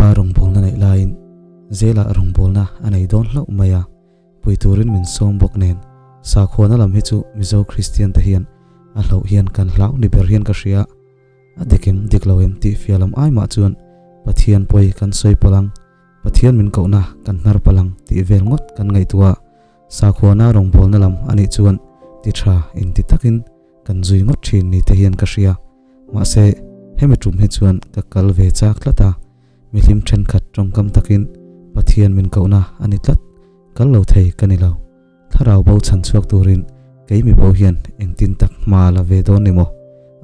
Lalpa rawngbawlna neih laiin Zelah rawngbawlna a nei dawn hlauh mai a, pui turin min sawm bawk nen sakhuana lam hi chu Mizo Kristian te hian a hlauh hian kan hlau ni ber hian ka hria. A dik em dik lo em tih fia lam ai mah chuan Pathian pawi kan sawi palh ang, Pathian min kohna kan hnar palh ang tih vel ngawt kan ngaihtuah a, sakhuana rawngbawlna lam a nih chuan ti tha inti takin kan zui ngawt thin ni te hian ka hria. Mahse, hemi tum hi chuan ka kal ve chak tlat a, mihlim thenkhat tawngkam takin Pathian min kohna a ni tlat, kal lo thei ka ni lo. Thlarau bo chhan chhuak turin kei mi bo hian engtin tak hma la ve dawn ni maw?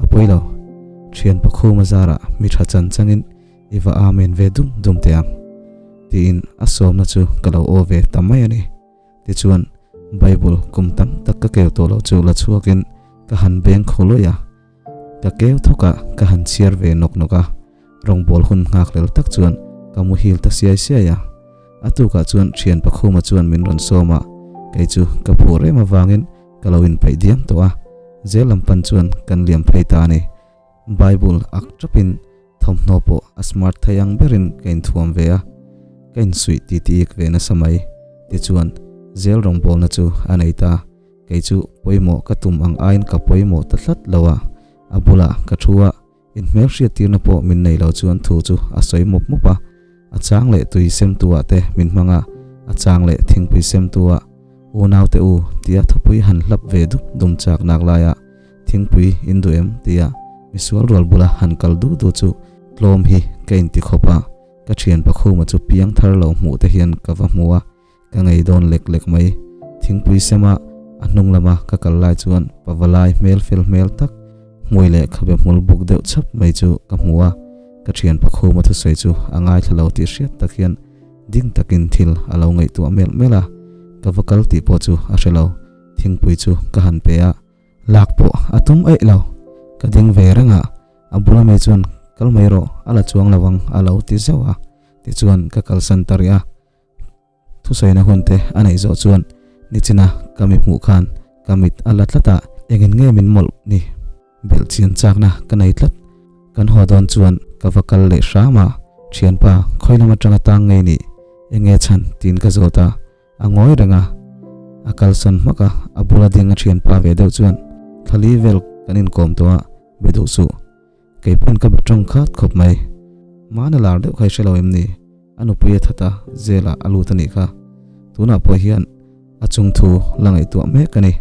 A pawi lo. Thian pakhuma zarah mi tha chan changin i va amen ve dum dum teh ang. Tiin a sawmna chu ka lo aw ve ta mai a ni. Tichuan, Bible kum tam tak ka keu tawh loh chu la chhuakin ka han beng khaw lawih a. Ka keu thawk a, ka han chhiar ve nawk nawk a. Rawngbâwl hun nghakhlel tak chuan ka muhil ta siai siai a. A tukah chuan thian Pakhuma chuan min rawn sawm a, kei chu ka phur em avangin ka lo inpeih diam tawh a. Zel lam pan chuan kan liam phei ta a ni. Bible ak tawpin thawmhnaw pawh a smart thei ang berin ka inthuam ve a, ka insuih titi ik ve nasa mai. Tichuan, zel rawngbawlna chu a nei ta. Kei chu pawimawh ka tum ang aiin ka pawimawh ta tlat lo a, a bulah ka thu a, inhmelhriattirna pawh min nei lo chuan thu chu a sawi mawp mawp a. A chang leh tui semtu-ah te min hmang a, a chang leh thingpui semtu-ah Unaute u tia thupui han hlap ve dup dum chak nak laia Thingpui in duh em? tia misual rual bula han kal duh duh chu tlawm hi ka inti khawp a, ka thian Pakhuma chu piang thar lo hmuh te hian ka va hmu a, ka ngei dawn lek lek mai. Thingpui sema a hnung lama ka kal lai chuan pavalai hmel fel hmel tak hmui leh khabe hmul buk deuh chhap mai chu ka hmu a, ka thian Pakhuma thusawi chu a ngaithla lo tih hriat tak hian ding takin thil a lo ngaihtuah melh melh a, ka va kal tih pawh chu a hre lo. Thingpui chu ka han pe a. Lak pawh a tum eih lo. Ka ding ve reng a, a bula mi chuan kal mai rawh, a la chuang lo ang a lo ti zeuh a. Tichuan ka kalsan ta rih a. Thusawina hun te a neih zawh chuan nichina ka mi hmuh khan ka mit a la tlat a, engin nge min mawlh ni? Belh chian chakna ka nei tlat. Kan haw dawn chuan ka va kal leh hram a, Thianpa, khawi lam atanga tang ngei nih? Enge chhan? tiin ka zawt a. A ngawi reng a, a kalsan hmak a, a bula ding a thianpa ve deuh chuan thlali vel kan inkawm tawh a, be duh suh. Kei pawn ka be tawng khat khawp mai. Mahna lar deuh kha i hre lo em ni? A nupui a that a, zelah a lut a nih kha. Tunah pawh hian a chung thu la ngaihtuah mek a ni.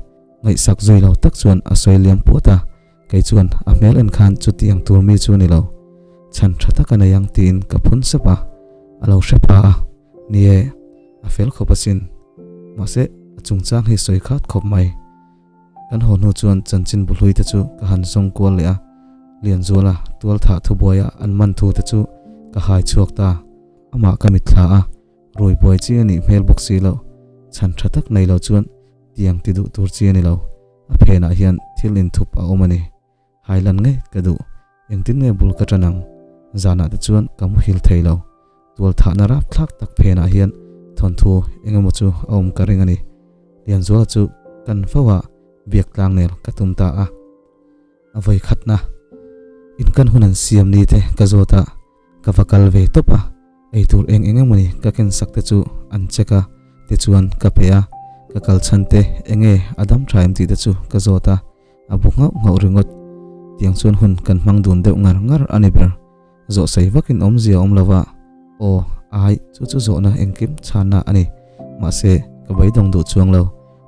Ngaihsak zui lo tak chuan a sawi liam puat a, kei chuan a hmel en khan chutiang tur mi chu a ni lo. Chhan tha tak a nei ang tiin ka phun sap a, a lo hre pha a. Ni e, a fel khawp asin. Mahse, a chungchang hi sawi khat khawp mai. Kan haw hnu chuan chanchin bu hlui te chu ka han zawng kual leh a, Lianzuala tual thah thubuaia an man thu te chu ka hai chhuak ta. Amah ka mitthla a, rui buai chi a nih hmel bawk si lo. Chhan tha tak nei lo chuan tiang ti duh tur chi a ni lo. A phenah hian thil inthup a awm a ni. Hailan ngei ka duh. Engtin nge bul ka tan ang? Zanah te chuan ka muhil thei lo. Tual thahna rapthlak tak phenah hian thawnthu eng emaw chu a awm ka ring a ni. Lianzuala chu kan fo a, biak tlang nel ka tum ta a. A vawi khatna inkan hun an siam ni te ka zawt a, ka va kal ve tawp a. Eitur eng eng emawni ka ken sak te chu an check a, tichuan ka pe a, ka kal chhan te eng nge a dam tha em tih te chu ka zawt a. A bu nghauh nghauh ringawt. Tiang chuan hun kan hmang dun deuh ngar ngar a ni ber. Zawh sei vakin awmzia a awm lo va, Aw, ai, chu chu zawhna engkim chhanna a ni. Mahse, ka beidawng duh chuang lo.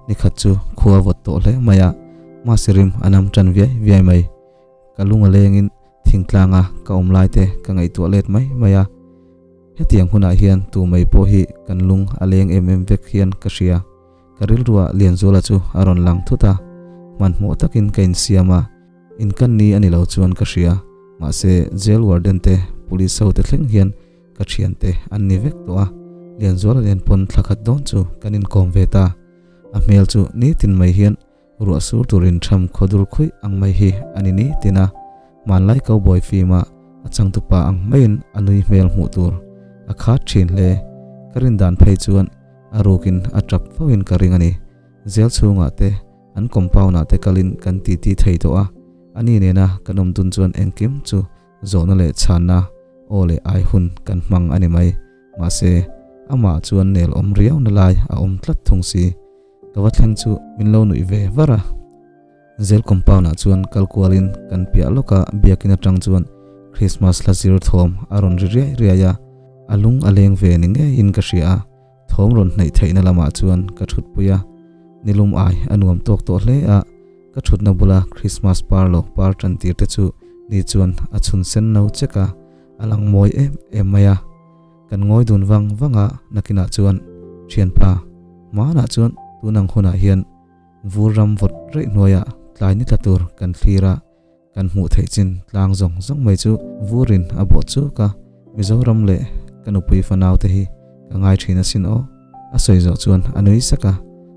Nikhat chu khua vawt tawh hle mai a, mahse rim a nam tan viai viai mai. Ka lung a lengin thingtlanga ka awm lai te ka ngaihtuah let mai mai a. Hetiang hunah hian tu mai pawh hi kan lung a leng em em vek hian ka hria. Ka rilruah Lianzuala chu a rawn lang thut a, hmanhmawh takin ka insiam a, inkan ni a ni lo chuan ka hria, mahse jail warden te, police ho te thleng hian ka thiante an ni vek tawh a, Lianzuala nen pawn thla khat dawn chu kan inkawm ve ta. A hmel chu nitin mai hian ruah sur turin tham khawdur khuih ang mai hi a ni nitin a, hmanlai cowboy film a a changtupa ang maiin a nui hmel hmuh tur a khat thin hle. Ka rindan phei chuan A rukin a tap fo in ka ring a ni. Zel chhungah te, an compound ah te kalin kan titi thei tawh a, ani nena kan awm dun chuan engkim chu zawhna leh chhanna Aw leh ai hun kan hmang a ni mai. Mahse, amah chuan nel awm riau na lai a awm tlat thung si. Ka va thleng chu min lo nuih ve var a. Zel compound ah chuan kal kualin kan piah lawka biakin atang chuan Christmas hla zir thawm a rawn ri riai riai a, a lung a leng ve ni ngeiin ka hria a, thawm rawn hnaih theihna lamah chuan ka thutpui a, nilum ai a nuam tawk tawh hle a, ka thutna bula Christmas par lo par tan tir te chu ni chuan a chhun sen no chek a, a lang mawi em em mai a. Kan ngawi dun vang vang a, nakinah chuan thianpa hmanah chuan tunang hunah hian Vur ram vawt reih hnuaiah tlai ni tla tur kan thlir a, kan hmuh theih chin tlang zawng zawng mai chu vurin a bawh chuk a, Mizoram leh ka nupui fanau te hi ka ngai thin asin aw. A sawi zawh chuan a nui sak a,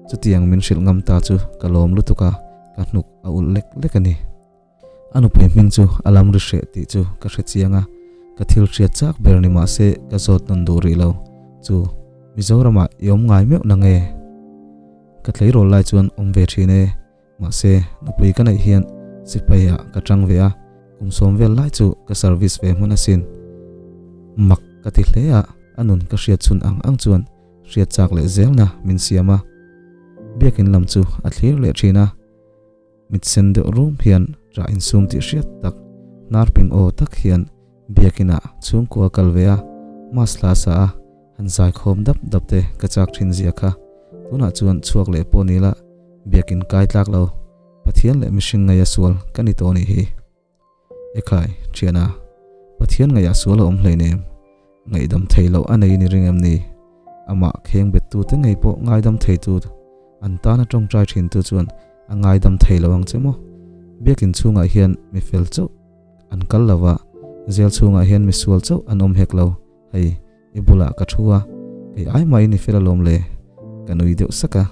chutiang min hrilh ngam ta chu ka lawm lutuk a, ka hnuk a ulh lek lek a ni. A nupui hming chu a lam ri hreh tih chu ka hre chiang a, ka thil hriat chak ber ni mah se ka zawt nawn duh rih lo. Chu, Mizoramah i awm ngai meuh na nge? Ka tleirawl lai chuan awm ve thin e, mahse nupui ka neih hian sipai ah ka tang ve a, kum sawm vel lai chu ka service ve hman asin. Mak ka ti hle a, a nun ka hriat chhun ang ang chuan hriat chak leh zelna min siam a. Biakin lam chu a thlir leh thin a. Mit sen deuh rum hian rah insum tih hriat tak, hnar ping aw tak hian biakin ah chhungkua kal ve a, mass hla sa a, han zai khawm dap dap te ka chak thin zia kha. Tunah chuan chhuak leh pawh ni la, biakin kai tlak lo, Pathian leh mihring ngaia sual ka ni tawh nih hi. Ekhai, thiana, Pathian ngaihah sual a awm hleinem, ngaihdam thei loh a nei ni ring em ni? Amah kheng bettu te ngei pawh ngaidam theitu, an tana tawngtai thintu chuan a ngaidam thei lo ang che maw? Biakin chhungah hian mi fel chauh an kal lo va, zel chhungah hian mi sual chauh an awm hek lo, hei, i bulah ka thu a, kei ai mahin i fel alawm le, ka nui deuh sak a.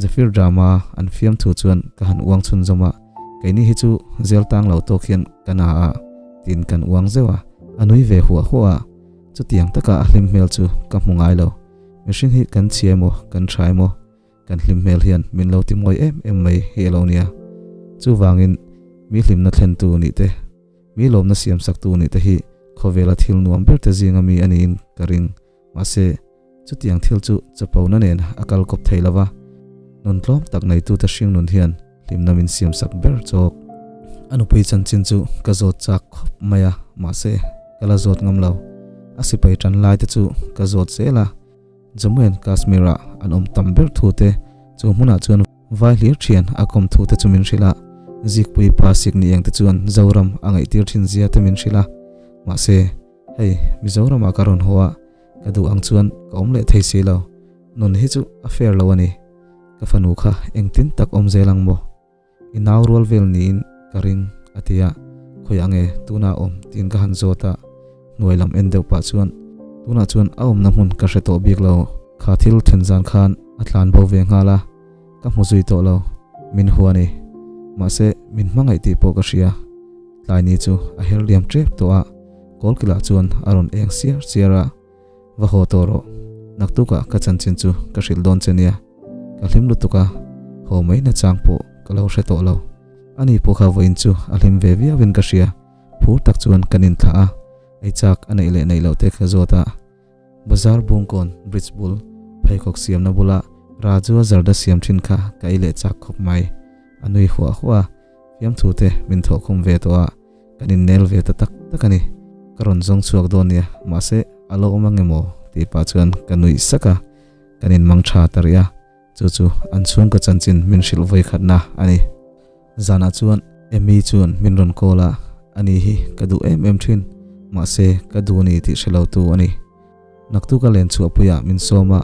Zephyr drama an fiam thu chuan ka han uang chhunzawm a, keini hi chu zel tang lo tawk hian ka na a tiin kan uang zeuh a, a nui ve huah huah a, chutiang taka a hlim hmel chu ka hmu ngai lo. Mihring hi kan chhia emaw kan tha emaw kan hlim hmel hian min lo ti mawi em em mai hi a lo nia. Chuvangin mi hlimna thlentu nih te, mi lawmna siamsaktu nih te hi khawvela thil nuam ber te zinga mi a niin ka ring. Mahse, chutiang thil chu chapona nen a kal kawp thei lova, nun tlawm tak neitute hringnun hian hlimna min siamsak ber chawk. A nupui chanchin chu ka zawt chak khawp mai a, mahse, ka la zawt ngam lo. A sipai tan lai te chu ka zawt zel a, Jammu and Kashmir-ah an awm tam ber thu te, chu hmunah chuan vai hlir thian a kawm thu te chu min hrilh a, Zikpui pa sikni eng te chuan Zoram a ngaihtir thin zia te min hrilh a, mahse, Hei, Mizoramah ka rawn haw a, ka duh ang chuan ka awm leh thei si lo. Nun hi chu a fair lo a ni. Ka fanu kha engtin tak awm zel ang maw? I nau rual vel niin ka ring, a ti a. Khawiah nge tunah a awm tiin ka han zawt a, hnuai lam en deuh pah chuan tunah chuan a awmna hmun ka hre tawh bik lo. Kha thil then zan khan a tlan bo ve nghal a, ka hmu zui tawh lo. Min hua ni. Mahse, min hmangaih tih pawh ka hria. Tlaini chu a her liam tep tawh a, kawlkilah chuan a rawn eng siar siar a, Va haw tawh rawh, naktukah ka chanchin chu ka hrilh dawn che nia, ka hlim lutuk a, haw mai nachang pawh ka lo hre tawh lo. Ani pawh kha vawiin chu a hlim ve viauin ka hria, phur tak chuan kan inthlah a, ei chak a neih leh neih loh te ka zawt a. Bazar Bungkawn Bridge bul pheikhawk siamna bula Raju-a zarda siam thin kha ka ei leh chak khawp mai, a nui huah huah a. Fiamthu te min thawh khum ve tawh a, kan innel ve ta tak tak a ni. Ka rawn zawng chhuak dawn nia, mahse a lo awm ange maw? tih pah chuan ka nuih sak a, kan inmang tha ta rih a, chu chu an chhungkaw chanchin min hrilh vawi khatna a ni. Zanah chuan Amy chuan min rawn call a, ani hi ka duh em em thin, mahse ka duh ni tih hre lo tu a ni. Naktuka len chhuahpuiah min sawm a,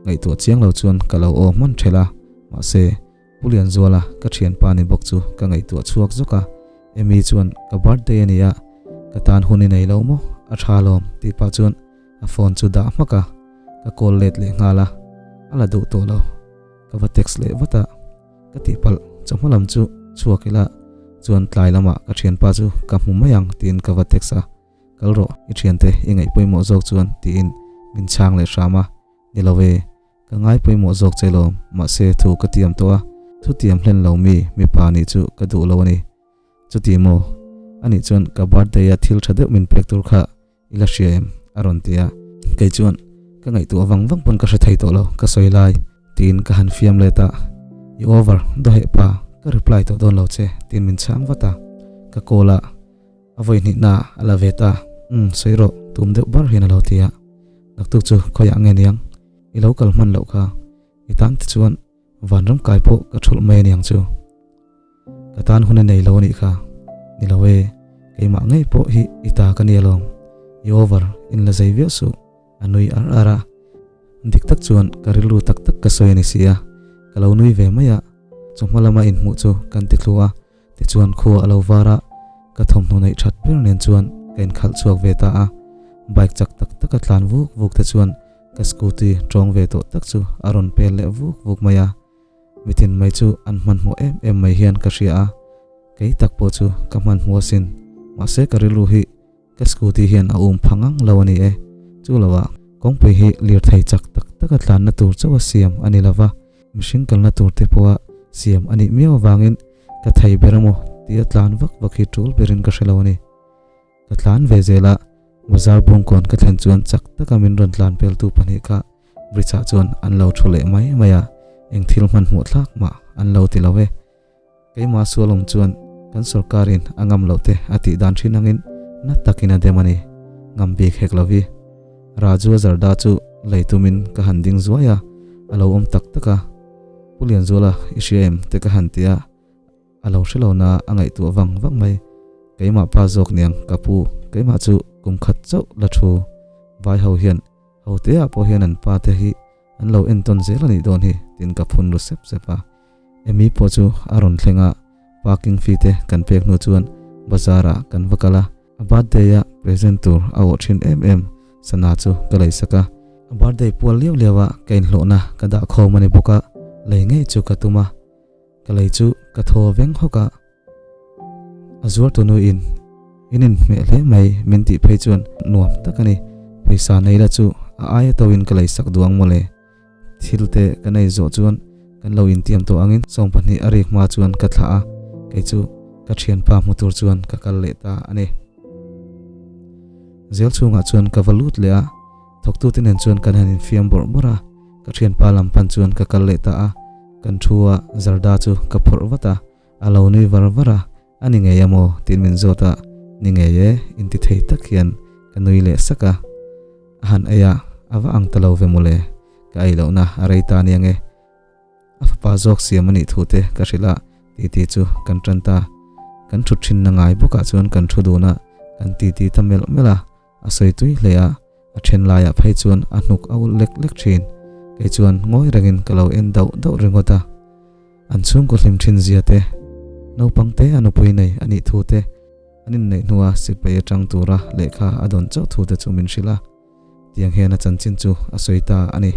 ngaihtuah chiang lo chuan ka lo aw hman thelh a, mahse Pu Lianzuala, ka thianpa ni bawk chu ka ngaihtuah chhuak zawk a, Amy chuan ka birthday a nia, ka tan hun i nei lo maw? A tha lawm tih pah chuan a phone chu dah hmak a, ka call let leh nghal a, a la duh tawh lo. Ka va text leh vat a, ka tihpalh chawhma lam chu chhuak ila chuan tlai lamah ka thianpa chu ka hmu mai ang tiin ka va text a, kal rawh i thiante i ngaih pawimawh zawk chuan tiin min chhang leh hram a, ni lo e. Ka ngai pawimawh zawk che lawm, mahse thu ka tiam tawh a, thu tiam hlen lo mi mipa nih chu ka duh lo a ni. Chuti maw? Anih chuan ka birthday a thil tha deuh min pek tur kha I la hria em? a rawn ti a. Kei chuan, Ka ngaihtuah vang vang pawn ka hre thei tawh lo, ka sawi lai, tiin ka han fiam let a. I over, dawheh pa, ka reply tawh dawn lo che, tiin min chhang vat a. Ka call a, a vawi hnihna a la ve ta. Umm, sawi rawh, tum deuh bar hian a lo ti a. Naktuk chu khawiah nge niang? I lo kal hman loh kha. I tan te chuan Vanram kai pawh ka thulh mai aniang chu. Ka tan hun a nei lo anih kha. Ni lo e, keimah ngei pawh hi i ta ka ni alawm. I over in la zei viau suh, a nui ar ar a. Dik tak chuan ka rilru tak tak ka sawi a ni si a, ka lo nui ve mai a. Chawhma lama inhmuh chu kan ti thlu a, tichuan khua a lo var a, ka thawmhnaw neih that ber nen chuan ka inkhalh chhuak ve ta a. Bike chak tak taka tlan vuk vuk te chuan Ka scooty tawng ve tawh tak chu a rawn pel leh vuk vuk mai a, mitin mai chu an hmanhmawh em em mai hian ka hria a, kei tak pawh chu ka hmanhmawh asin, mahse ka rilru hi ka scooty hian a um pha ngang lo a ni e, chu loah kawngpui hi lirthei chak tak taka tlanna tur chauh a siam a ni lova, mihring kalna tur te pawha siam a nih miau avangin ka thei ber emaw tia tlan vak vak hi tul berin ka hre lo a ni. Ka tlan ve zel a, bazar bungkawn ka thlen chuan chak taka min rawn tlan peltu pahnih kha bridge ah chuan an lo thu leh mai mai a, eng thil hmanhmawh thlak mah an lo ti lo e. Keimah sualawm chuan kan sorkar in a ngam loh te a tih dan thin angin na takin a dem a ni, ngam bik hek lo hi. Raju a zarda chu lei tumin ka han ding zuai a, a lo awm tak tak a, Pu Lianzuala i hria em te ka han ti a, A lo hre lo na a ngaihtuah vang vang mai. Keimah pa zawk niang ka pu, keimah chu kum khat chauh la thu. Vai ho hian ho te ah pawh hian an pa te hi an lo entawn zel a nih dawn hi tiin ka phun ru sep sep a. Amy pawh chu a rawn thleng a, parking fee te kan pek hnu chuan bazar ah kan va kal a. A birthday a present tur a awh thin em em sana chu ka lei sak a. A birthday pual liau liau a ka inhlawhna ka dah khawm a ni bawk a, lei ngei chu ka tum a. Ka lei chu ka thaw veng hawk a, a zuar tu nu in in inhmeh hle mai min tih phei chuan nuam tak a ni. Pawisa nei la chu a aia to in ka lei sak duh ang mawle. Thil te ka nei zawh chuan kan lo intiam tawh angin 20 a rik hma chuan ka thlah a, kei chu ka thianpa hmu tur chuan ka kal leh ta a ni. Zel chhungah chuan ka va lut leh a, thawktute nen chuan kan han infiam bawrh bawrh a. Ka thianpa lam pan chuan ka kal leh ta a, kan thu a, Zarda chu ka phawrh vat a, a lo nui var var a, A ni ngei a maw? tiin min zawt a, Ni ngei e, inti thei tak hian ka nui leh sak a, a han ei a, a va ang ta lo ve mawle, ka ei lohna a rei ta aniang e, a fapa zawk siam a nih thu te ka hrilh a, titi chu kan tan ta, kan thut thinna ngai bawkah chuan kan thu dun a, kan titi ta melh melh a. A sawi tui hle a, a then laiah phei chuan a hnuk a ulh lek lek thin. Kei chuan ngawi rengin ka lo en dauh dauh ringawt a. An chhungkaw hlim thin zia te, naupang te a nupui nei a nih thu te, an inneih hnua sipai atang tura lehkha a dawn chauh thu te chu min hrilh a. Tiang hian a chanchin chu a sawi ta a ni.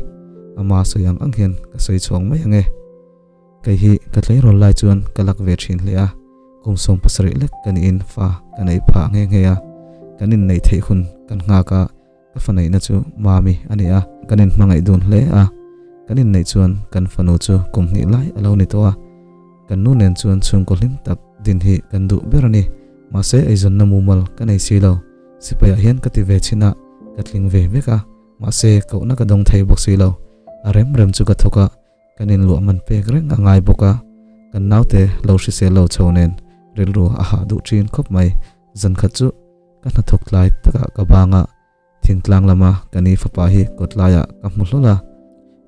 Ama sawi ang ang hian ka sawi chhuang mai ang e. Kei hi ka tleirawl lai chuan ka lak ve thin hle a, kum 17 lek ka niin fa ka nei phah nghe nghe a, kan inneih theih hun kan nghak a, ka fa neihna chu Mami a ni a, kan inhmangaih dun hle a, kan inneih chuan kan fanu chu kum hnih lai a lo ni tawh a, kan nu nen chuan chhungkaw hlim tak din hi kan duh ber a ni, mahse eizawnna mumal ka nei si lo, sipaiah hian ka ti ve chin a, ka tling ve vek a, mahse kohna ka dawng thei bawk si lo, a rem rem chu ka thawk a. Kan inluah man pek reng a ngai bawk a, kan naute lo hrisel lo chho nen rilru a hah duh thin khawp mai. Zan khat chu ka hnathawk tlai takah ka bang a, thingtlang lama ka ni fapa hi kawt laiah ka hmu hlawl a.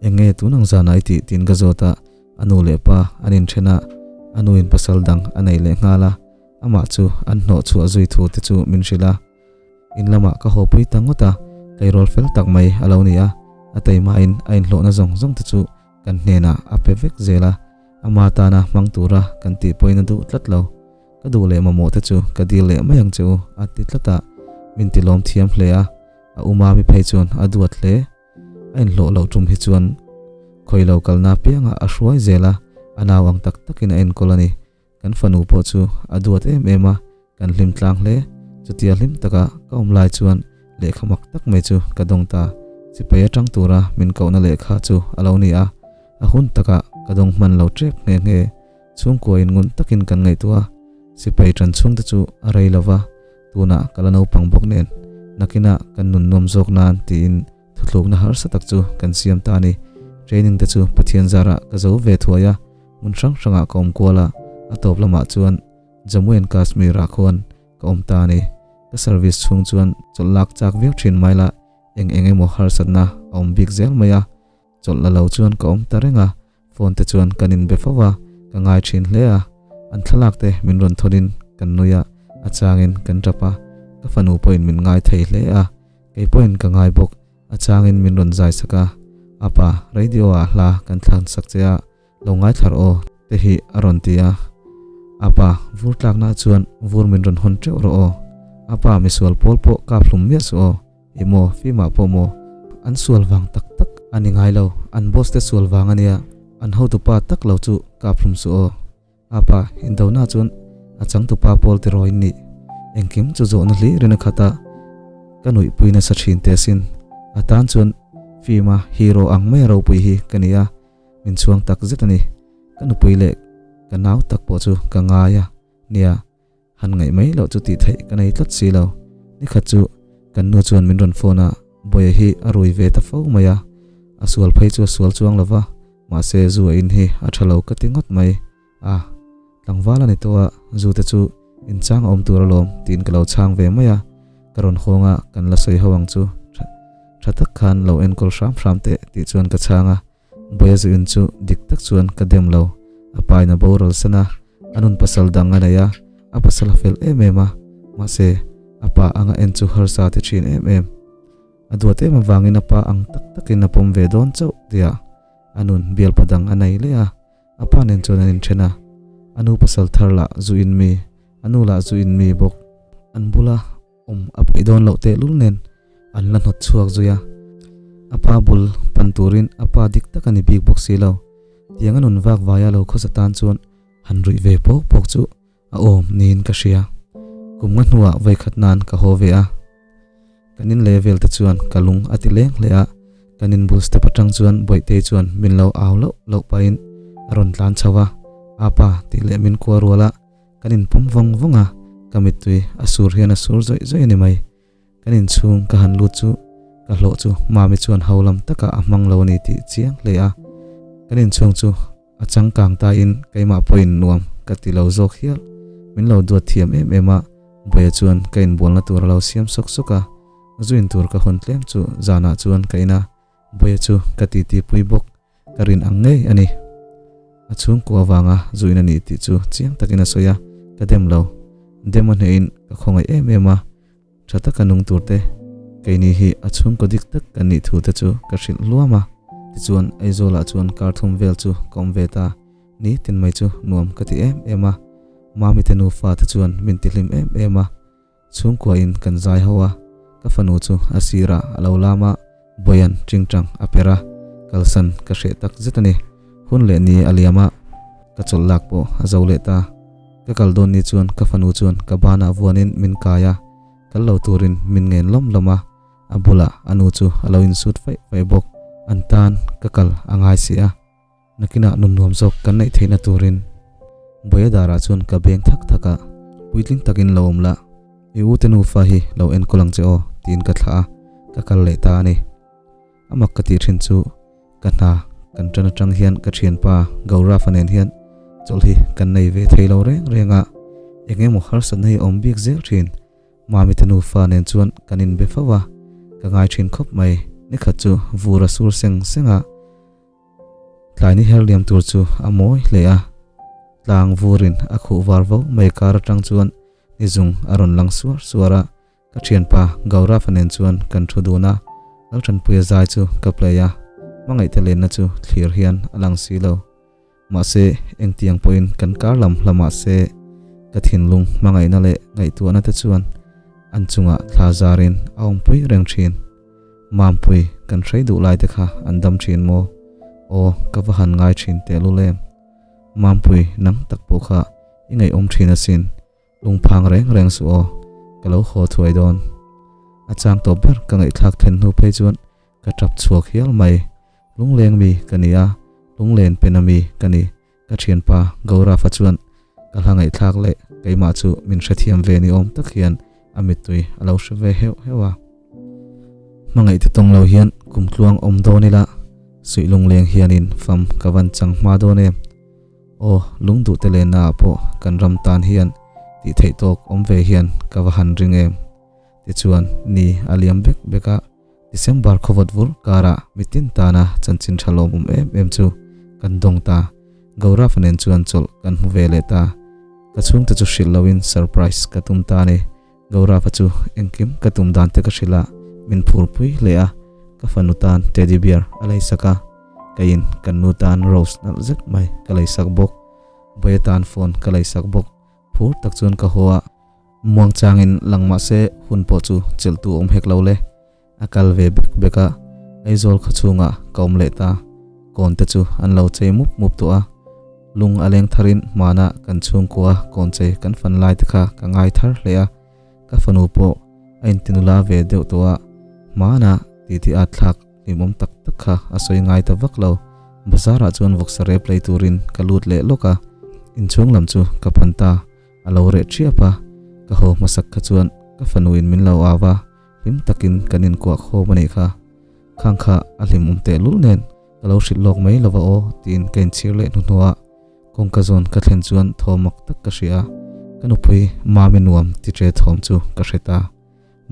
Eng nge tun ang zanah i tih tiin ka zawt a, a nu leh pa an inthen a, a nuin pasal dang a nei leh nghal a, amah chu an hnawh chhuah zui thu te chu min hrilh a. In lamah ka haw pui ta ngawt a, tleirawl fel tak mai a lo ni a, a teimahin a inhlawhna zawng zawng te chu kan hnenah a pe vek zel a, ama tana hmang tura kan tih pawhin a duh tlat lo. Ka duh leh mamawh te chu ka dil leh mai ang che u a ti tlat a, min ti lawm thiam hle a, a uma mi phei chuan a duat hle. A inhlawh loh tum hi chuan khawi lo kalna apiangah a hruai zel a, a nau ang tak takin a enkawl a ni. Kan fanu pawh chu a duat em em a, kan hlim tlang hle. Chutia hlim taka ka awm lai chuan lehkha mak tak mai chu ka dawng ta. Sipai atang tura min kohna lehkha chu a lo ni a, a hun takah ka dawng hman lo tep nghe nghe. Chhungkua in ngun takin kan ngaihtuah a, sipai tan chhungte chu a rei lo va, tunah ka la naupang bawk nen. Nakinah kan nun nuam zawk nan tiin thuthlukna harsa tak chu kan siam ta a ni. Training te chu Pathian zarah ka zo ve thuai a, hmun hrang hrangah ka awm kual a, a tawp lamah chuan Jammu and Kashmir ah khuan ka awm ta a ni. Ka service chhung chuan chawlh lak chak viau thin mai la, eng eng emaw harsatna a awm bik zel mai a. Chawlh la lo chuan ka awm ta reng a, phone te chuan kan inbe fo a, ka ngai thin hle a. An thlalak te min rawn thawnin kan nui a, a changin kan tap a, ka fanu pawhin min ngai thei hle a, kei pawhin ka ngai bawk, a changin min rawn zai sak a, Apa, radio ah hla kan thlan sak che a, lo ngai thlar aw te hi a rawn ti a. Apa, vur tlakna chuan vur min rawn hawn teuh rawh aw. Apa, misual pawl pawh kap hlum miah suh aw. I maw, fimah pawh maw? An sual vang tak tak a ni ngai lo, an boss te sual vang a nia, an hotupa tak lo chu kap hlum suh aw. Apa, indona chuan a changtupa pawl tiraw in nih? Engkim chu zawhna hlirin a khat a, ka nuihpui nasa thin teh asin. A tan chuan film a hero ang mai a ropui hi ka ni a, min chhuang tak zet a ni. Ka nupui leh ka nau tak pawh chu ka ngai a nia. Han ngaih mai loh chu tih theih ka nei tlat si lo. Nikhat chu kan nu chuan min rawn phone a, Bawia hi a rui ve ta fo mai a, a sual phei chu a sual chuang lo va, mahse zu a in hi a tha lo ka ti ngawt mai. A, tlangval a ni tawh a, zu te chu inchang a awm tur alawm tiin ka lo chhang ve mai a, ka rawn hawng a, kan la sawi ho ang chu tha tak khan lo enkawl hram hram teh tih chuan ka chhang a. Bawia zu in chu dik tak chuan ka dem lo. A pa in a boral san a, a nun pasal dang a nei a, a pasal a fel em em a, mahse a pa anga en chu harsa ti thin em em. A duat em avangin a pa ang tak takin a pawm ve dawn chauh tia a nun bialpa dang a nei leh a, a pa nen chuan an inthen a. A nu pasal thar lah zu in mi, a nu lah zu in mi bawk. An bula Awm a peih dawn loh tehlul nen an la hnawt chhuak zui a. A pa bul pan turin a pa dik tak a ni bik bawk si lo. Tiang a nun vak vaia lo khawsa tan chuan han ruih ve pawk pawk chu a awm niin ka hria. Kum nga hnuah vawikhat nan ka haw ve a. Kan in leh vel te chuan ka lung a ti leng hle a. Kan in bul step atang chuan Bawihtei chuan min lo au loh loh pahin a rawn tlan chho a. Apa tih leh min kual rual a. Kan inpawm vawng vawng a, ka mittui a sur hian a sur zawih zawih a ni mai. Kan inchhung ka han lut chu ka hlawh chu Mami chuan ho lam takah a hmang lo a ni tih chiang hle a. Kan inchhung chu a changkang tain keimah pawhin nuam ka ti lo zawk hial. Min lo duat thiam em em a, Bawia chuan ka inbualna tur a lo siam sawk sawk a, zu in tur ka hawn tlem chu zanah chuan ka in a, Bawia chu ka titi pui bawk. Ka rin ang ngei a ni. A chhungkua avanga zuin a ni tih chu chiang takin a sawi a, ka dem lo. Dem a hnehin ka khawngaih em em a, tha taka nung tur te, keini hi a chhungkaw dik tak kan nih thu te chu ka hrilh hluam a. Tichuan Aizawlah chuan kar thum vel chu ka awm ve ta, nitin mai chu nuam ka ti em em a, Mami te nufa te chuan min tihlim em em a. Chhungkua in kan zai ho a, ka fanu chu a sirah a lo lam a, Bawian tingtang a per a, kalsan ka hreh tak zet a ni. Hun leh ni a liam a, ka chawlh lak pawh a zo leh ta. Ka kal dawn ni chuan ka fanu chuan ka banah vuanin min kai a, kal lo turin min ngen lawm lawm a, a bulah a nu chu a lo insut faih faih bawk. An tan ka kal a ngai si a. Nakinah nun nuam zawk kan neih theihna turin Bawia darah chuan ka beng thak thak a, puitling takin lo awm la, i u te nufa hi lo enkawl ang che aw tiin ka thlah a, ka kal leh ta a ni. A mak ka tih thin chu ka hna kan tan atang hian ka thianpa Gaurav-a nen hian chawlh hi kan nei ve thei lo reng reng a, eng emaw harsatna hi a awm bik zel thin. Mami te nufa nen chuan kan inbe fo a, ka ngai thin khawp mai. Nikhat chu vur a sur seng seng a. Tlaini her liam tur chu a mawi hle a, tlang vurin a khuh var vo mai kar atang chuan ni zung a rawn lang suar suar a, ka thianpa Gaurav-a nen chuan kan thu dun a, Lalthanpuia zai chu ka play a, hmangaihte lenna chu thlir hian a lang si lo. Mahse, engtiang pawhin kan kar lam hla mah se, ka thinlung hmangaihna leh ngaihtuahna te chuan an chungah thla zarin a awmpui reng thin. Mampui, kan hrei duh lai te kha an dam thin maw? Aw, ka va han ngai thin tehlul em. Mampui, nang tak pawh kha i ngaihawm thin asin, lungphang reng reng suh aw, ka lo haw thuai dawn. A chang tawp ber ka ngaihthlak then hnu phei chuan ka tap chhuak hial mai. Lungleng mi ka ni a, lunglen pena mi ka ni. Ka thianpa Gaurav-a chuan ka hla ngaihthlak leh keimah chu min hrethiam ve ni awm tak hian a mittui a lo hre ve heuh heuh a. Hmangaih te tawng lo hian kum tluang awm dawn ila, suih lungleng hianin fam ka van chang hma dawn em? Aw, lungduh te lenna ah pawh kan ram tan hian tih theih tawk awm ve hian ka va han ring em? Tichuan, ni a liam bek bek a, December khawvawt vur karah mitin tana chanchin tha lawmawm em em chu kan dawng ta. Gaurav nen chuan chawlh kan hmu ve leh ta. Ka chhungte chu hrilh loin surprise ka tum ta a ni. Gaurav-a chu engkim ka tum dan te ka hrilh a, min phurpui hle a, ka fanu tan teddy bear a leisak a, keiin kan nu tan rose nalh zet mai ka leisak bawk. Bawiha tan phone ka leisak bawk. Phur tak chuan ka haw a, muangchangin lang mah se hun pawh chu chelhtu awm hek lo le. A kal ve bek bek a, Aizawl khaw chhungah ka awm leh ta. Kawn te chu an lo chei mup mup tawh a, lung a leng tharin hmana kan chhungkua kawn chei kan fan lai te kha ka ngai thar hle a, ka fanu pawh a intinula ve deuh tawh a, hmana titi at thlak hlimawm tak tak kha a sawi ngai ta vak lo. Bazar ah chuan vawksa rep lei turin ka lut leh lawk a, inchhung lam chu ka pan ta, a lo reh thiap a, ka haw hmasak kha chuan ka fanu in min lo au a, Hlim takin kan inkuah khawm a nih kha. Khang kha a hlim awm teh lul nen ka lo hrilh lawk mai lova aw tiin ka inchhir leh hnuhnuh a. Kawngka zawn ka thlen chuan thawm mak tak ka hria a, ka nupui Mami nuam ti ṭe thawm chu ka hre ta.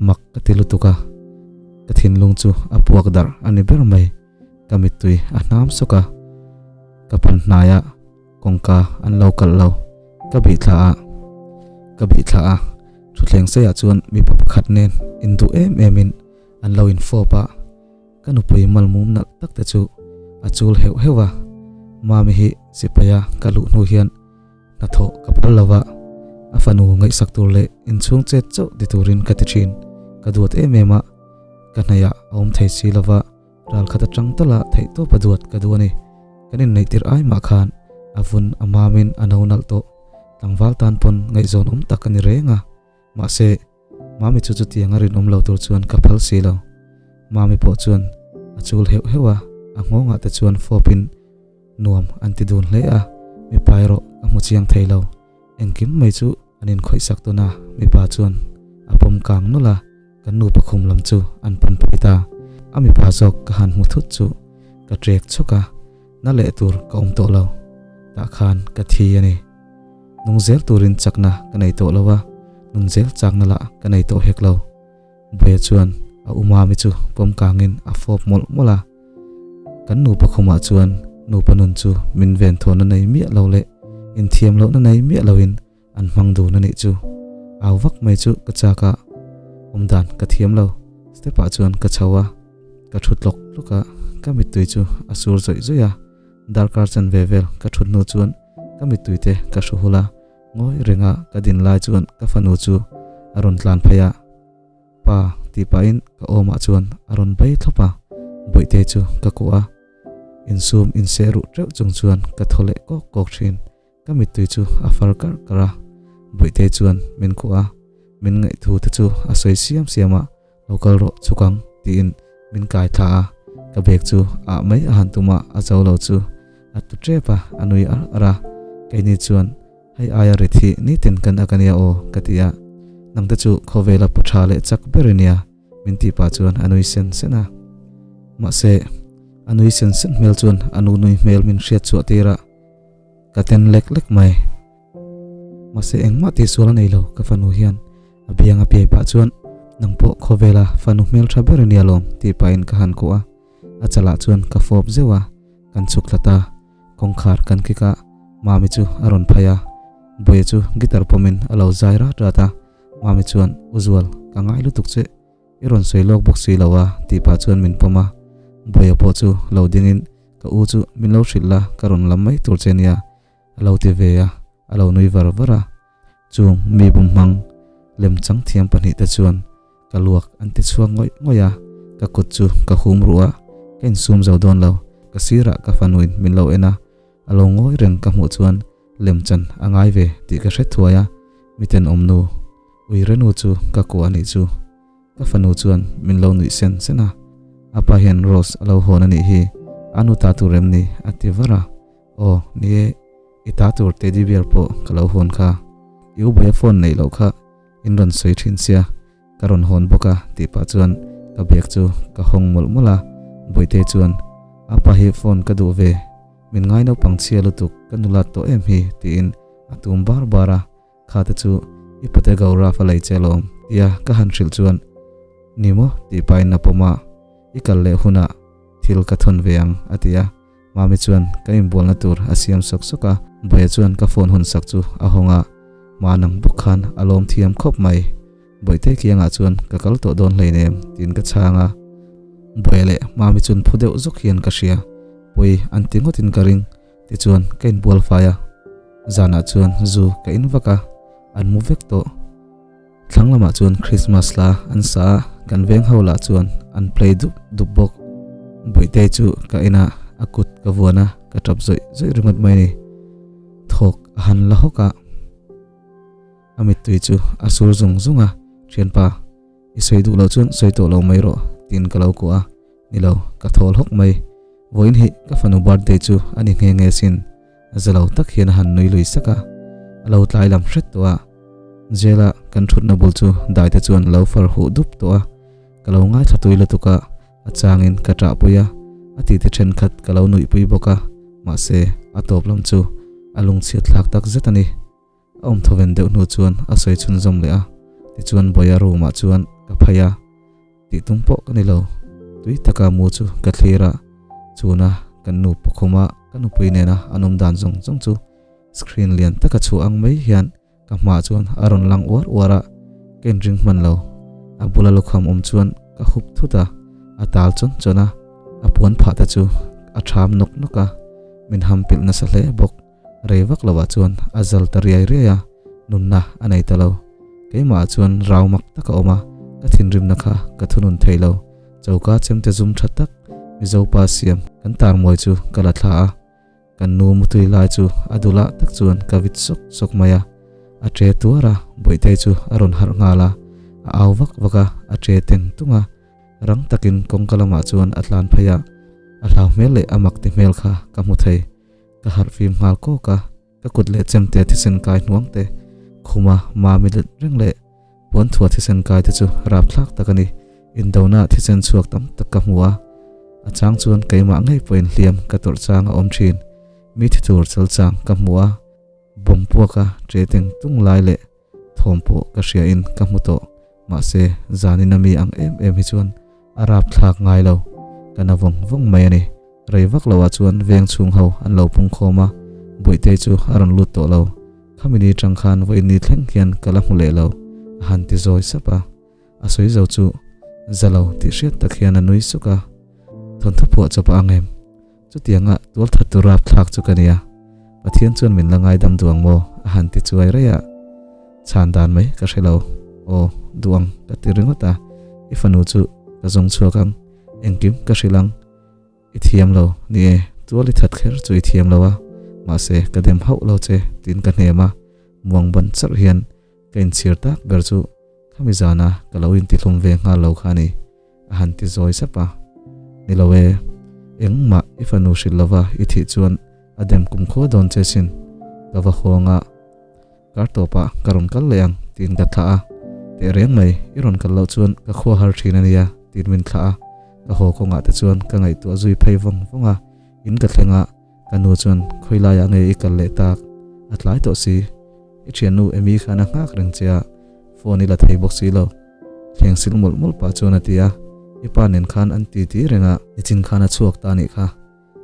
Mak ka ti lutuk a, ka thinlung chu a puak darh a ni ber mai. Ka mittui a hnam sawk a, ka pan hnai a. Kawngka an lo kalh lo. Ka bih thla a, ka bih thla a, thutthleng seiah chuan mipa pakhat nen induh em emin an lo infawp a, ka nupui malmum nalh tak te chu a chul heuh heuh a, Mami hi sipaia ka luh hnu hian hnathawh ka phal lo va, a fanu ngaihsak tur leh inchhung chet chauh ti turin ka ti thin, ka duat em em a, ka hnaihah a awm thei si lo va. Ral khat atang tala theihtawp a duat ka duh a ni. Kan inneih tirh ai mah khan a vun a mamin a no nalh tawh. Tlangval tan pawn ngaihzawn awm tak a ni reng a. Mahse, Mami chu chutiang a rinawm lo tur chuan ka phal si lo. Mami pawh chuan a chul heuh heuh a, a nghawngah te chuan fawpin nuam an ti dun hle a, mipa erawh ka hmu chiang thei lo. Engkim mai chu an inkhawihsak tawn a, mipa chuan a pawm kang nawlh a. Kan nupa khum lam chu an pan phei ta. A mipa zawk ka han hmu thut chu ka trek chhawk a, na leh tur ka awm tawh lo. Tah khan ka thi a ni. Nung zel turin chakna ka nei tawh lo a, nun zel chakna lah ka nei tawh hek lo. Buaia chuan a u Mami chu pawm kangin a fawp mawlh mawlh a. Kan nupa khumah chuan nupa nun chu min venthawnna nei miah lo leh inthiam lohna nei miah loin An hmang dun a nih chu. Au vak mai chu ka chak a, awm dan ka thiam lo. Step ah chuan ka chho a, ka thu tlawk tlawk a, ka mittui chu a sur zawih zawih a. Darkar chan ve vel ka thut hnu chuan ka mittui te ka hru hul a, ngawi renga ka din lai chuan ka fanu chu a rawn tlan phei a. Pa tih pahin ka awmah chuan a rawn bei thlawp a, Bawihte chu ka kuah a, insum inseh ruh teuh chung chuan ka thaw leh kawk kawk thin. Ka mittui chu a far karh karh a, Bawihte chuan min khuh a, min ngaihthu te chu a sawi siam siam a, Lo kal rawh chhuk ang tiin min kai thla a, ka bag chu ah mai a han tum a, a zo lo chu a tu tep a, a nui ar ar a, keini chuan hei aia rit hi nitin kan ak ania aw ka ti a, nangte chu khawvela pu tha leh chak ber i nia. Min tih pah chuan a nui sen sen a. Mahse, a nui sen sen hmel chuan a nu nui hmel min hriat chhuah tir a, ka ten lek lek mai. Mahse, engmah tihsual a nei lo ka fanu hian a biang a piai pah chuan nang pawh khawvela fanu hmel tha ber i nia lawm tih pahin ka han kuah a. A chalah chuan ka fawp zeuh a, kan chhuk thla ta. Kawngkhar kan kik a, Mami chu a rawn phai a, Buaia chu guitar pawmin a lo zai rat rat a. Mami chuan, U Zual, ka ngai lutuk che, i rawn sawi lawk bawk si lo a, tih pah chuan min pawm a. Buaia pawh chu lo dingin, Ka u chu min lo hrilh la, ka rawn lam mai tur che nia, a lo ti ve a, a lo nui var var a. Chung mi bumhmang lemchang thiam pahnihte chuan ka luak an ti chhuak ngawih ngawih a, ka kut chu ka hum ruh a, ka insum zo dawn lo, ka sirah ka fanuin min lo en a, a lo ngawi reng ka hmuh chuan lemchan a ngai ve tih ka hre thuai a, mitenawm nu Uirenu chu ka kuah a nih chu. Ka fanu chuan min lo nuih sen sen a, a pa hian Rose a lo hawn a nih hi, a nu ta tur em ni? a ti var a, Aw, ni e, i ta tur teddy bear pawh ka lo hawn kha, i u Bawia phone neih loh kha in rawn sawi thin sia, ka rawn hawn bawk a tih pah chuan Ka bag chu ka hawng mawlh mawlh a, Bawihtei chuan, Apa hi phone ka duh ve, min ngai naupang chhia lutuk, ka nulat tawh em hi, tiin a tum bar bar a, Kha te chu i pate Gaurav a lei che alawm, tia ka han hrilh chuan, Ni maw? tih pahin a pawm a, I kal leh hunah thil ka thawn ve ang, a ti a. Mami chuan ka inbualna tur a siam sawk sawk a, Bawia chuan ka phone hawn sak chu a hawng a, Manang bawk khan a lawm thiam khawp mai. Bawihte kiangah chuan ka kal tawh dawn hleinem tiin ka chhang a, Bawia leh Mami chuan phu deuh zawk hian ka hria, pawi an ti ngawtin ka ring, tichuan ka inbual fai a, zanah chuan zu ka in vak a, an mu vek tawh. Thlang lamah chuan Christmas hla an sa a, kan veng ho lah chuan an play dup dup bawk. Bawihtei chu ka en a, a kut ka vuan a, ka tap zawih zawih ringawt mai a ni. Thawk a han la hawk a, a mittui chu a sur zung zung a, Thianpa, i sawi duh loh chuan sawi tawh lo mai rawh, tiin ka lo kuah a, Ni lo, ka thawl hawk mai. Vawiin hi ka fanu birthday chu a ni nghe nghe sin. Za lo tak hian a han nui lui sak a, a lo tlai lam hret tawh a. Jail a kan thutna bul chu dai te chuan lo far huh dup tawh a, ka lo ngaithla tui lutuk a, a changin ka ṭah pui a, a tih te thenkhat ka lo nuih pui bawk a, mahse a tawp lam chu a lungchhiat thlak tak zet a ni. A awm thawven deuh hnu chuan a sawi chhunzawm leh a, tichuan Bawia room ah chuan ka phei a, tih tum pawh ka ni lo, tui taka mu chu ka thlir a, chhuna kan nu pakhuma ka nupui nena an awm dan zawng zawng chu screen lian taka chhuah ang mai hian ka hmaah chuan a rawn lang uar uar a, ka inring hman lo, a bula lukham awm chuan ka hup thut a, a tal chawn chawn a, a puan phah te chu a ṭham nawk nawk a, min ham pilh nasa hle bawk. Rei vak lovah chuan a zal ta riai riai a, nunna a nei ta lo. Keimahah chuan rau mak tak a awm a, ka thinrimna kha ka thunun thei lo. Choka chemte zum tha tak Mizo pa siam kan tarmawi chu ka la thla a, kan nu mutui lai chu a dulah tak chuan ka vit sawk sawk mai a. A ṭe tuar a, Bawihtei chu a rawn harh nghal a, a au vak vak a, a ṭe teng tung a. Rang takin kawngka lamah chuan a tlan phei a, a hlau hmel leh a mak ti hmel kha ka hmu thei. Ka harh fim nghal kawk a, ka kut leh chemte thisen kai hnuang te, khuma mami let reng leh puanthua thisen kai te chu rapthlak tak a ni. Indona thisen chhuak tam tak ka hmu a, a chang chuan keimah ngei pawhin hliam ka tawrh chang a awm thin. Mi thi tur chal chang ka hmu a, bawm puaka ṭe teng tung lai leh thawm pawh ka hria in ka hmu tawh. Mahse, zanin a mi ang em em hi chuan a rapthlak ngai lo, ka na vawng vawng mai a ni. Rei vak lo ah chuan veng chhung ho an lo pung khawm a, Bawihtei chu a rawn lut tawh lo. Khami ni tang khan vawiin ni thleng hian ka la hmu leh lo, a han ti zawi sap a. A sawi zo chu za lo tih hriat tak hian a nui suk a, Thawnthu phuah chawp a ang em? Chutianga tual that tur rapthlak chu ka nia, Pathian chuan min la ngaidam duh ang maw? a han ti chuai raih a, chhan dan mai ka hre lo. Aw, duh ang ka ti ringawt a, i fanu chu ka zawng chhuak ang, engkim ka hrilh ang. I thiam lo, ni e, tual i that kher chu i thiam lo a, mahse ka dem hauh lo che tiin ka hnem a, muang ban charh hian ka inchhir tak ber chu khami zana ka lo intihlum ve nghal lo kha a ni, a han ti zawi sap a. Ni lo e, engmah i fanu hrilh lova i thih chuan a dem kum khua dawn che sin, ka va hawng a. Kar tawpah ka rawn kal leh ang tiin ka thlah a, teh reng mai, i rawn kal loh chuan ka khua har thin a nia tiin min thlah a, ka haw kawngah te chuan ka ngaihtuah zui phei vawng vawng a, in ka thleng a, ka nu chuan khawi laiah nge i kal leh tak, a tlai tawh si, i thiannu Amy khan a nghak reng che a, phone i la thei bawk si lo, thleng sil mawlh mawlh pah chuan a ti a, i pa nen khan an ti ti reng a, nichin khan a chhuak ta anih kha.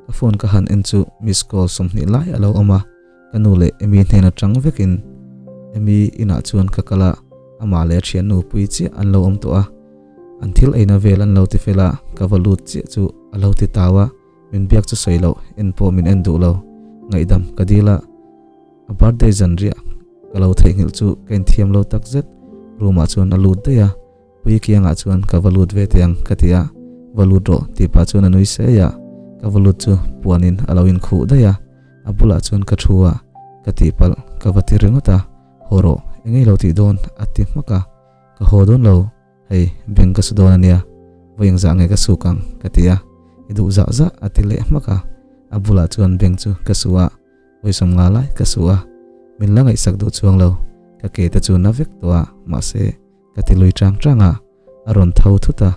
Ka phone ka han en chu miss call 20 lai a lo awm a, ka nu leh Amy hnen atang vekin Amy inah chuan ka kal a, amah leh a thiannu pui chiah an lo awm tawh a, an thil eina vel an lo ti fel a, ka va lut chiah chu a lo ti tau a, min biak chu sawi loh en pawh min en duh lo, ngaihdam ka dil a, a birthday zanriah ka lo theihnghilh chu ka inthiam lo takzet, room ah chuan a lut daih a. Pui kiangah chuan ka va lut ve teh ang ka ti a, va lut rawh tih pah chuan a nui sei a, ka va lut chu puanin a lo inkhuh daih a, a bulah chuan ka thu a, ka tihpalh ka va ti ringawt a, haw rawh eng ei lo tih dawn a ti hmak a, ka haw dawn lo, hei beng ka su dawn a nia, vawi engzah nge ka suk ang ka ti a, i duh zah zah a ti leh hmak a, a bulah chuan beng chu ka su a. Vawisawm nga lai ka su a, min la ngaihsak duh chuang lo, ka ke te chu na vek tawh a, mahse ka ti lui chang chang a, a rawn tho thut a.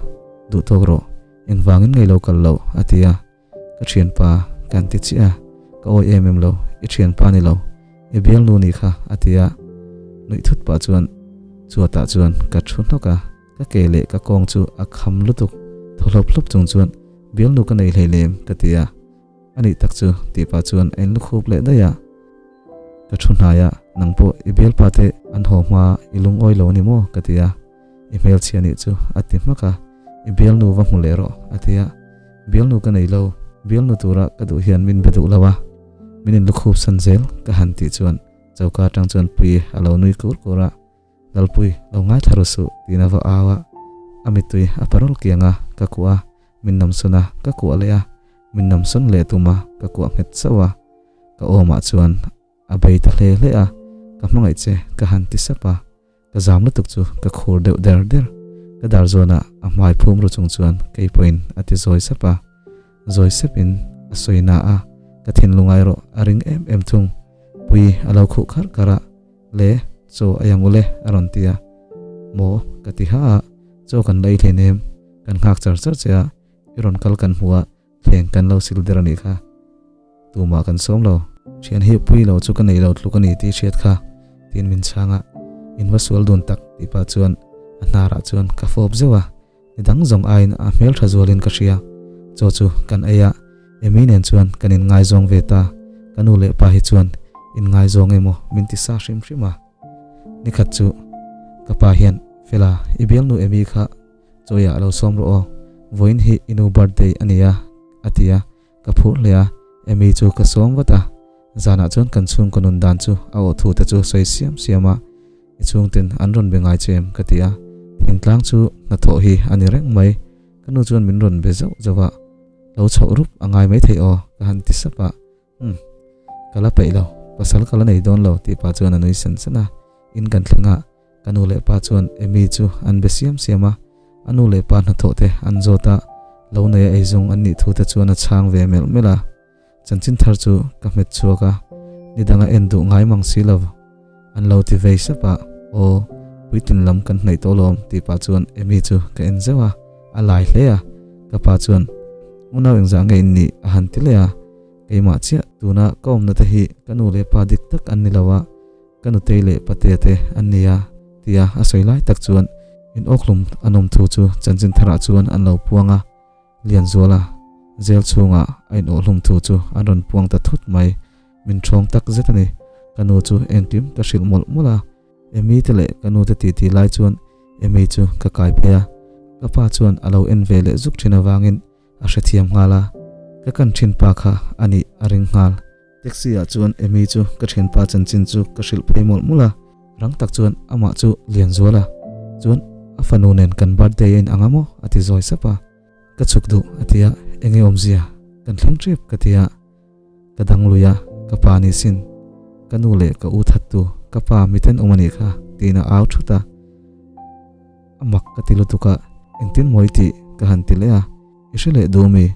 Duhtawk rawh, engvangin nge i lo kal loh? a ti a. Ka thianpa kan ti chiah a, ka awi em em lo, i thianpa ni lo, i bialnu ni kha a ti a. Nuih thut pah chuan chuatah chuan ka thu hnawk a, ka ke leh ka kawng chu a kham lutuk, thaw hlawp hlawp chung chuan bialnu ka nei hlei lem ka ti a. A nih tak chu tih pah chuan a inlukhup leh daih a. Ka thu hnai a, nang pawh i bialpa te an haw hma i lungawi lo a ni maw? ka ti a. I hmelchhia nih chu a ti hmak a, i bialnu va hmu leh rawh a ti a. Bialnu ka nei lo, bialnu tura ka duh hian min be duh lo a, min inlukhup san zel ka han tih chuan choka atang chuan Puii a lo nui kur kur a. Lalpui, lo ngaithla ru suh tiin a va au a, a mittui a parol kiang a, ka kuah a, min namsawn a, ka kuah leh a, min namsawn leh tum a, ka kuah nghet chauh a, ka awmah chuan a bei ta hle hle a, ka hmangaih che ka han ti sap a, ka zam lutuk chu ka khur deuh der der, ka dar zawnah a hmai phum ru chung chuan kei pawhin a ti zawi sap a, zawi sepin a sawi na a, ka thinlung erawh a ring em em thung, Pui a lo khuh kharh kharh a. Le, chaw a yang ule a rawn ti a. Maw? Ka ti ha a, chaw kan la ei hlein em? Kan nghak char char che a, i rawn kal kan hmu a, thleng kan lo sil der a nih kha. Tumah kan sawm lo. Thian hi pui lo chu ka nei lo tluk a ni tih hriat kha, tiin min chhang a, in va sual dun tak tih pah chuan a hnarah chuan ka fawp zeuh a. Ni dang zawng aiin a hmel tha zualin ka hria. Chaw chu kan ei a, Amy nen chuan kan inngaizawng ve ta. Ka nu leh pa hi chuan inngaizawng emaw min ti sa hrim hrim a. Nikhat chu ka pa hian, Fela, i bialnu Amy kha chawiah a lo sawm rawh aw, vawiin hi i nu birthday a nia, a ti a. Ka phur hle a, Amy chu ka sawm vat a. Zanah chuan kan chhungkaw nun dan chu a awh thu te chu sawi siam siam a, I chhungten an rawn be ngai che em? ka ti a, thingtlang chu hnathawh hi a ni reng mai. Ka nu chuan min rawn be zauh zauh a, lo chhoh rup a ngai maithei aw ka han ti sap a, Umm, ka la peih lo, pasal ka la nei dawn lo tih pah chuan a nui sen sen a, in kan thleng a, Ka nu leh pa chuan Amy chu an be siam siam a, a nu leh pa hnathawh te an zawt a, lo neia eizawng an nih thu te chuan a chhang ve melh melh a. Chanchin thar chu ka hmet chhuak a, ni danga en duh ngai mang si lo. An lo ti vei sap a, Aw, puitlin lam kan hnaih tawh lawm tih pah chuan Amy chu ka en zeuh a, a lai hle a. Ka pa chuan, Unau engzah nge in nih? a han ti leh a, Keimah chiah, tuna ka awmna te hi ka nu leh pa dik tak an ni lo a, Ka nutei leh patea te an ni a, tia a sawi lai tak chuan in awkhlum an awm thu chu chanchin tharah chuan an lo puang a, Lianzuala jail chhungah a in awhhlum thu chu an rawn puang ta thut mai, min ṭhawng tak zet a ni. Ka nu chu engkim ka hrilh mawlh mawlh a, Amy te leh ka nu te titi lai chuan Amy chu ka kai phei a, ka pa chuan a lo en ve leh zuk ṭhin avangin a hrethiam nghal a, ka kan ṭhin pa kha a nih a ring nghal. Taxi ah chuan Amy chu ka thianpa chanchin chu ka hrilh phei mawlh mawlh a, rang tak chuan amah chu Lianzual a, chuan a fanu nen kan birthday a in ang a maw a ti zawi sap a, ka chhuk duh a ti a, enge awmzia kan thleng trip ka ti a, ka dang lui a, ka pa ni sin, ka nu leh ka u that tu ka pa miten awm a nih kha tiin a au thut a, a mak ka ti lutuk a, engtin maw i tih ka han ti leh a, i hre leh duh mi?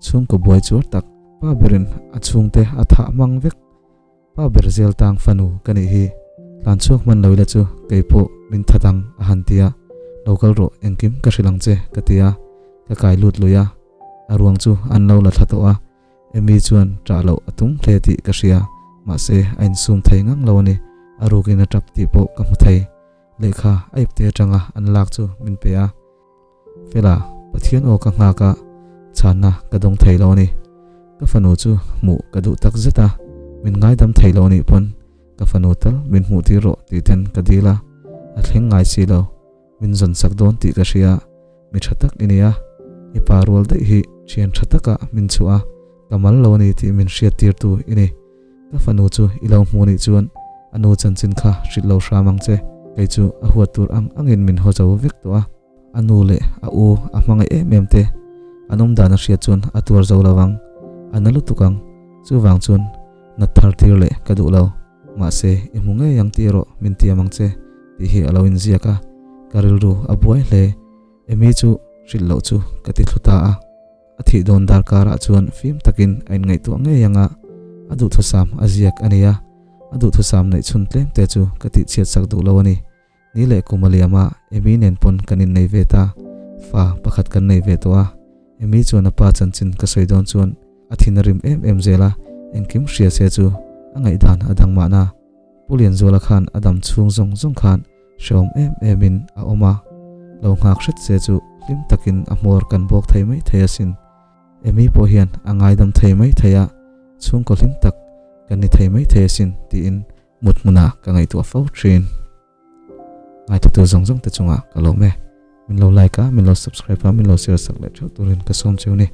Chhungkaw buai chuar tak, pa berin a chhungte a thah mang vek. Pa ber zel tang fanu ka nih hi. Tlan chhuak hman lo ila chu kei pawh min tha dang a han ti a, Lo kal rawh engkim ka hrilh ang che ka ti a, ka kai lut lui a. A ruang chu an lo la thla tawh a, Amy chuan ṭah loh a tum hle tih ka hria, mahse a insum thei ngang lo a ni, a rukin a ṭap tih pawh ka hmu thei. Lehkha a ipte aṭanga an lak chu min pe a. Fela, Pathian aw ka nghak a, chhanna ka dawng thei lo a ni. Ka fanu chu hmuh ka duh tak zet a, min ngaidam thei lo a nih pawn ka fanu tal min hmuh tir rawh tih ten ka dil a, a thleng ngai si lo. Min zawn sak dawn tih ka hria, mi tha tak i ni a, i pa rual daih hi thian tha taka min chhuah a, ka mal lo a ni tih min hriat tir tu i ni. Ka fanu chu i lo hmu nih chuan a nu chanchin kha hrilh lo hram ang che, kei chu a huat tur ang angin min haw zo vek tawh a. A nu leh a u a hmangaih em em te an awm dan a hriat chuan a tuar zo lo ang, a na lutuk ang, chuvang chuan nat thar tir leh ka duh lo, mahse i hmu ngei ang tih erawh min tiam ang che tih hi a lo inziak a, ka rilru a buai hle, Amy chu hrilh loh chu ka ti thlu ta a. A thih dawn darkarah chuan fim takin a inngaihtuah ngei ang a, a duhthusam a ziak a ni a, a duhthusam neih chhun tlem te chu ka tihchhiat sak duh lo a ni. Ni leh kum a liam a, Amy nen pawn kan innei ve ta. Fa pakhat kan nei ve tawh a, Amy chuan a pa chanchin ka sawi dawn chuan a thin a rim em em zel a, engkim hria se chu a ngaihdan a dang mahna. Pu Lianzuala khan a dam chhung zawng zawng khan hrehawm em em in a awm a, lo nghak hret se chu hlim takin a hmawr kan bawk thei mai thei asin. Amy pawh hian a ngaidam thei mai thei a, chhungkaw hlim tak kan ni thei mai thei asin tiin mut hmunah ka ngaihtuah fo thin. Ngaithatu zawng zawng te chungah ka lawm e. Min lo like a, min lo subscribe a, min lo share sak leh theuh turin ka sawm cheu ni.